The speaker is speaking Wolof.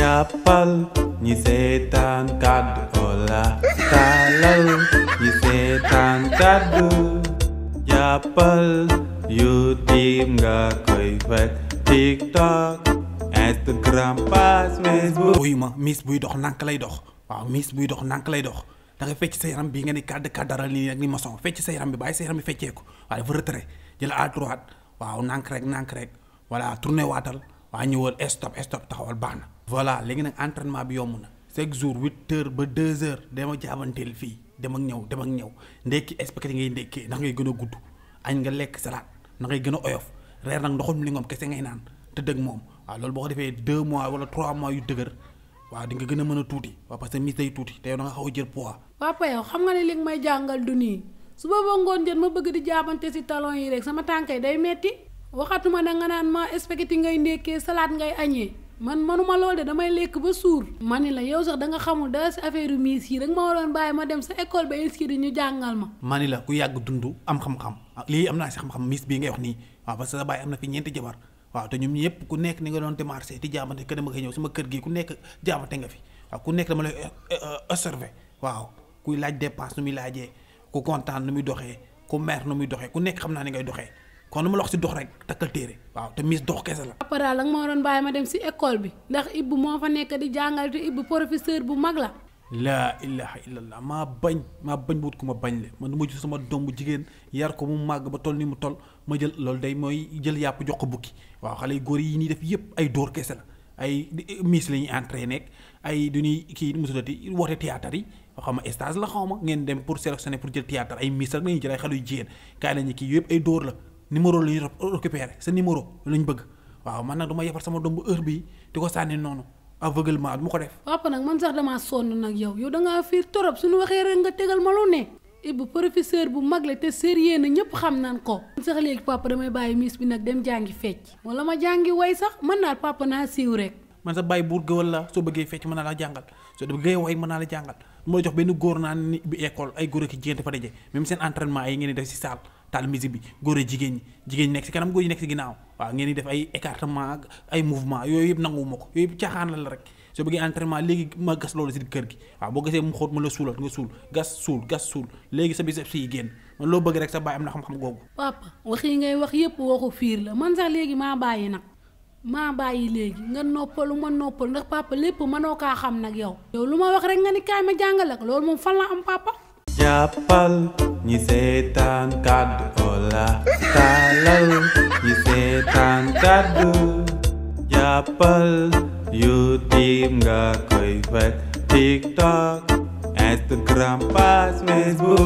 jàppal ñi seetaan kàddu Ola taalal ñi seetaan kàddu jàppal YouTube nga koy fekk TikTok Instagram page Facebook. wuyu ma miss buy dox nànk lay dox waaw miss buy dox nànk lay dox da ngay fecc sa yaram bi nga ni kàddaral nii ak ni maçon fecc sa yaram bi bàyyi sa yaram bi fecceeku waaye dafa retrait jël à droite waaw nànk rek voilà tourné waatal waa ñëwal stop taxawal baax na. voilà léegi nag entraînement bi yomb na chaque jour 8h ba 2h dama jaabanteel fii dem ak ñëw ndekki expecté ngay ndekkee ndax ngay gën a gudd añ nga lekk salaat na ngay gën a oyof reer nag ndoxum li ngoom kese ngay naan te dëgg moom waaw loolu boo ko defee 2 mois wala 3 mois yu dëgër waaw di nga gën a mën a tuuti waaw parce que mis day tuuti te yow da nga xaw a jël poids. papa yow xam nga ne li may jàngal du nii suba ba ngoon jot ma bëgg di jaabante si talon yi rek sama tànkay day metti waxatuma da nga naan ma spaghetti ngay ndekkee salade ngay añee man manuma lool de damay lekk ba suur. ma ni la yow sax da nga xamul dara si affaire miss yi rek ma waroon bàyyi ma dem sa école ba inscrire ñu jàngal ma. ma ni la ku yàgg dund am xam-xam lii am naa si xam-xam miss bii ngay wax nii waaw parce que sa baay am na fi 4 jabar waaw te ñoom ñëpp ku nekk ni nga doon démarché di jaabante que dama koy ñëw sama kër gi ku nekk jaabante nga fi waaw ku nekk dama lay observé waaw kuy laaj dépense nu muy laajee ku kontaan nu muy doxee ku mer nu muy doxee ku nekk xam naa ni ngay doxee kon nu ma la wax si dox rek takkal téere waaw te miss dox kese la. papa daal la nga ma doon bàyyi ma dem si école bi ndax Ibou moo fa nekk di jàngal te Ibou professeur bu mag la. laa ilaha illallah maa bañ bu wut ku ma bañ le man du ma jël sama doom bu jigéen yar ko mu màgg ba toll ni mu toll ma jël loolu day mooy jël yàpp jox ko bukki waaw xale yu góor yi ñuy def yëpp ay dóor kese la ay miss la ñuy entraîné ay du ñuy kii musulati woote théâtre yi xaw ma stage la xaw ma ngeen dem pour sélectionner pour jël théâtre ay miss rek la ñuy jël ay xale yu jigéen kaay lañu kii yëpp ay dóor la numéro la ñuy récupéré sa numéro la ñu bëgg waaw man nag du ma yefar sama doom bu heure bii di ko sànni noonu aveuglement du ma ko def. papa nag man sax damaa sonn nag yow dangaa fiir torop suñu waxee rek nga tegal ma lu ne. Ibou professeur bu mag la te sérieux na ñëpp xam nan ko. sax léegi papa damay bàyyi miss bi nag dem jàngi fecc wala ma jàngi way sax mën naa papa naa siiw rek. man sa bàyyi buur gëwal la soo bëggee fecc mën naa la jàngal soo bëggee way mën naa la jàngal moo la jox benn góor naa ni bi école ay góor ak jigéen dafa daje même seen entraînement yi ngeen di def si salle taal musique bi góor ak jigéen ñi nekk si kanam góor yi nekk si ginnaaw waaw ngeen di def ay écartement ak ay mouvement yooyu yëpp nanguwuma ko yooyu yëpp caaxaan la rek soo bëggee entraînement léegi ma gas loolu si kër gi waaw boo gasee mu xóot ma la suulal nga suul gas suul léegi sa biceps yi génn man loo bëgg rek sa baay am na xam-xam googu. papa wax yi ngay wax yëpp waxu fiir la man sax léegi maa bàyyi léegi nga noppalu ma noppal ndax papa lépp mënoo kaa xam nag yow lu ma wax rek nga ni kaay ma jàngal ak loolu moom fan la am papa. jàppal ñi seetaan kàddu Ola taalal ñi seetaan kàddu jàppal YouTube nga koy fekk TikTok Instagram page Facebook.